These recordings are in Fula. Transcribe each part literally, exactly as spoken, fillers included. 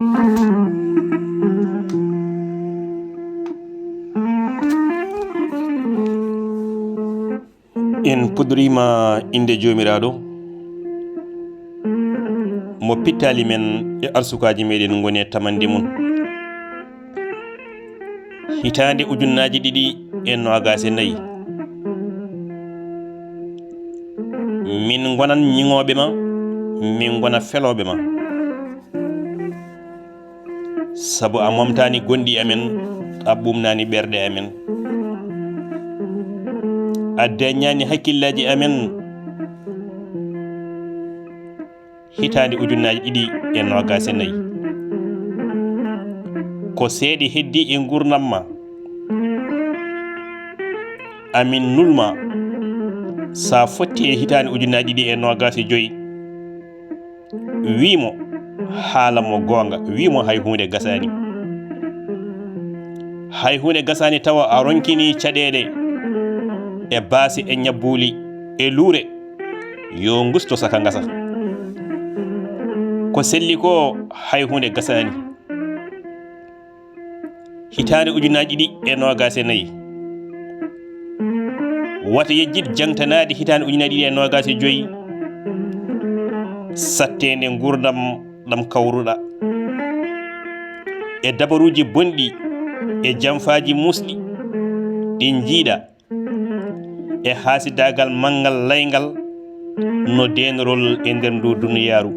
En puɗɗoriima innde Joomiraaɗo, mo pittaali men e arsukaaji meɗen ngoni e tamande mum. Hitaande ujunnaaji ɗiɗi e noogaas e nayi, min ngonan ñiŋooɓe ma, min ngona felooɓe ma. Sabu a momtaani gonɗi amen, a ɓuumnaani ɓerɗe amen. A dañaani hakkillaaji amen. Hitaande ujunnaaji ɗiɗi e noogaas e nayi, ko seeɗa heddi e nguurndam ma. Amin nulma, so a fotti e hitaande ujunnaaji ɗiɗi e noogaas e joy, wii mo, haala mo goonga, wii mo hay huunde gasaani. Hay huunde gasaani tawa a ronkini caɗeele e baasi e ñabbuuli e luure, yo ngusto saka ngasa. Ko selli ko hay huunde gasaani. Hitaande ujunnaaji ɗiɗi e noogaas e nayi. Wata yejjit jaŋtanaade hitaande ujunnaaji ɗiɗi e noogaas e joy, satteende nguurndam ɗam kawruɗa e dabaruuji bonɗi e jamfaaji muusɗi ɗi njiiɗa e haasidaagal manngal layngal no deenorol e nder ndu duniyaaru.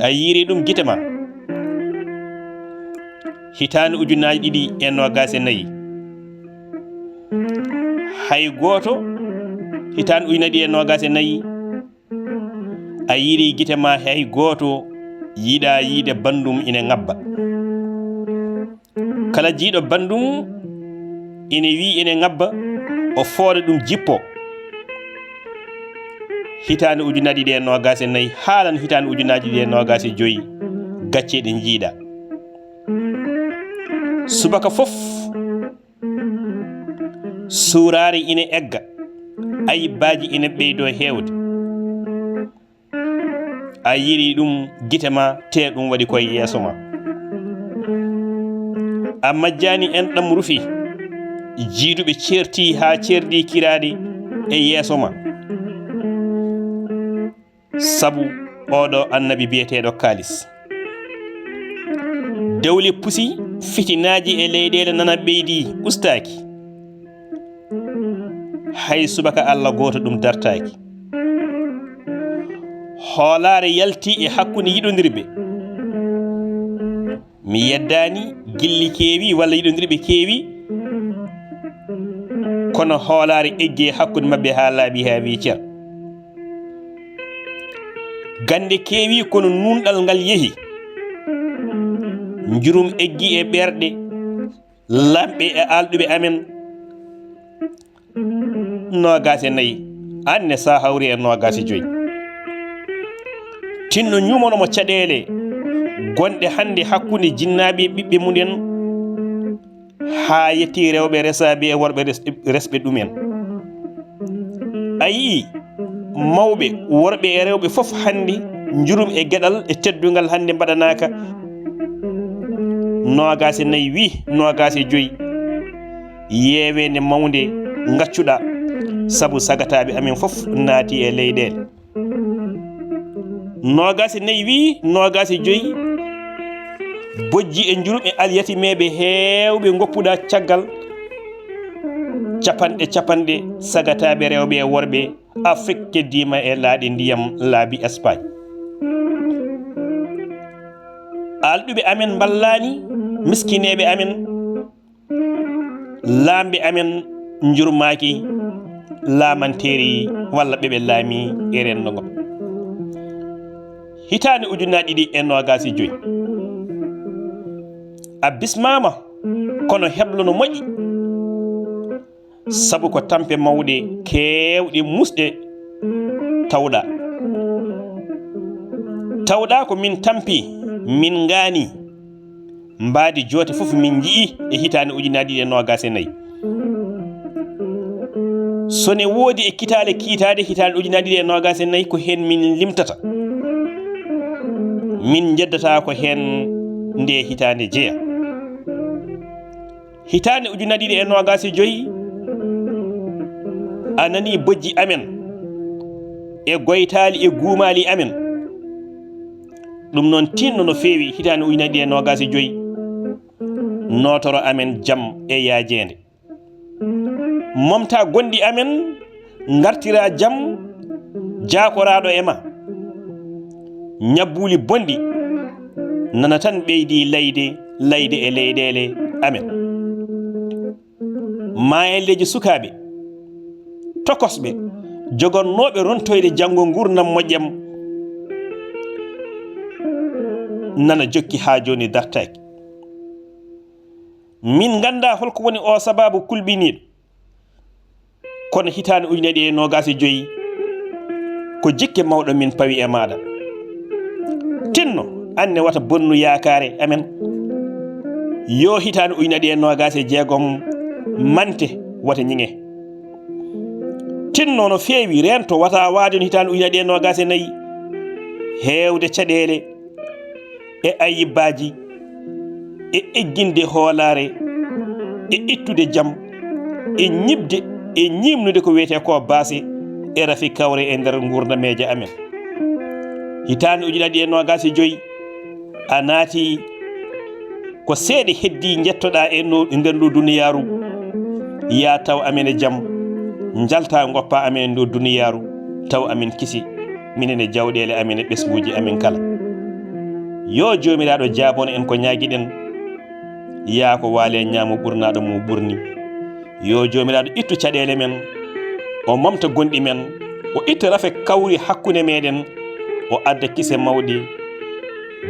A yiiri ɗum gite ma. Hitaande ujunnaaji ɗiɗi e noogaas e nayi. Hay gooto, hitaande ujunnaaji ɗiɗi e noogaas e nayi, a yiiri gite ma, hay gooto yiɗa yiide banndum ina ŋabba. Kala jiiɗo banndum ina wii ina ŋabba, o fooda ɗum jippo. Hitaande ujunnaaji ɗiɗi e noogaas e nayi, haalan hitaande ujunnaaji ɗiɗi e noogaas e joy, gacce ɗe njiiɗa. Subaka fof, suuraare ina egga, ayibbaaji ina ɓeydo heewde. A yiiri ɗum gite ma, te ɗum waɗi koye yeeso ma. A majjaani enɗam rufi, jiiduɓe ceerti haa ceerdi kiraaɗi e yeeso ma. Sabu oɗo annabi biyeteeɗo kaalis. Dawle pusi, fitinaaji e leyɗeele nana ɓeydi ustaaki. Hay subaka Alla gooto ɗum dartaaki. Hoolaare yalti e hakkunde yiɗondirɓe. Mi yeddaani gilli keewi walla yiɗondirɓe keewi, kono hoolaare eggi e hakkunde maɓɓe haa laaɓi haa wii cer. Gannde keewi kono nuunɗal ngal yehi. Njurum eggi e ɓerɗe laamɓe e aalɗuɓe amen. Noogaas e nayi, aan ne sa hawri e noogaas e joy. Tinno ñuumano mo caɗeele gonɗe hannde hakkunde jinnaaɓe e ɓiɓɓe mum en, haa yetti rewɓe resaaɓe e worɓe res-, resɓe ɗum en. A yii mawɓe, worɓe e rewɓe fof hannde njurum e geɗal e teddungal hannde mbaɗanaaka noogaas e nayi wii noogaas e joy. Yeeweende mawnde ngaccuɗaa, sabu sagataaɓe amen fof naati e leyɗeele. Noogaas e nayi wii noogaas e joy, bojji e njurum e alyatimeeɓe heewɓe ngoppuɗaa caggal, capanɗe capanɗe sagataaɓe rewɓe e worɓe Afrik keddiima e laaɗe ndiyam laabi Espagne. Aalɗuɓe amen mballaani miskineeɓe amen. Laamɓe amen njurmaaki laamanteeri walla ɓe ɓe laami e renndo ngo. Hitaande ujunnaaji ɗiɗi e noogaas e joy, a bismaama, kono heblo no moƴƴi, sabu ko tampe mawɗe keewɗe musɗe tawɗa. Tawɗa ko min tampi, min ngaani. Mbaadi joote fof min nji'i e hitaande ujunnaaji ɗiɗi e noogaas e nayi. So ne woodi e kitaale kiitaade hitaande ujunnaaji ɗiɗi e noogaas e nayi, ko heen min limtata. Min njeddataako heen nde hitaande jeya. Hitaande ujunnaji ɗiɗi e noogaas e joyi, a nanii bojji amen e goytaali e guumaali amen. Ɗum noon, tinno no feewi hitaande ujunnaji ɗiɗi e noogaas e joyi, nootoro amen jam e yaajeende. Momta gonɗi amen, ngartira jam jaakoraaɗo e ma. Ñabbuuli bonɗi nana tan ɓeydi layde, layde e leyɗeele amen. Maayelleeji sukaaɓe tokosɓe, jogannooɓe rontoyde janngo nguurndam moƴƴam, nana jokki haa jooni dartaaki. Min nganndaa holko woni o sabaabu kulɓiniiɗo, kono hitaande ujunnaji ɗiɗi e noogaas e joyi, ko jikke mawɗo min pawi e maaɗa. Tinno, aan ne wata bonnu yaakaare amen. Yo hitaande ujunnaji ɗiɗi e noogaas e jeegom mante, wata ñiŋe. Tinno no feewi, reento, wata waajon hitaande ujunnaji ɗiɗi e noogaas e nayi. Heewde caɗeele e ayibbaaji e egginde hoolaare e ittude jam e ñiɓde e ñiimnude ko wiyetee ko baasi e rafi kawre e nder nguurdameeje amen. Hitaande ujunnaji ɗiɗi e noogaas e joyi, a naati ko seeɗa heddii njettoɗaa e no, e nder ndu duniyaaru. Yaa taw amen e jam, njalta ngoppa amen e ndu duniyaaru, taw amen kisi, minen e jawɗeele amen e ɓesnguuji amen kala. Yo Joomiraaɗo jaabon en ko ñaagiɗen. Yaa ko waale ñaamo ɓurnaaɗo mo ɓurni. Yo Joomiraaɗo ittu caɗeele men, o momta gonɗi men, o itta rafe kawri hakkunde meɗen, o adda kise mawɗe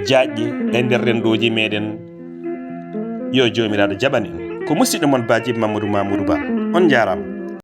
jaaƴɗe e nder renndooji meɗen. Yo Joomiraaɗo jaɓan en. Ko musiɗɗo mon Bajib Mamadou Mamoudou Ba. On njaaraama.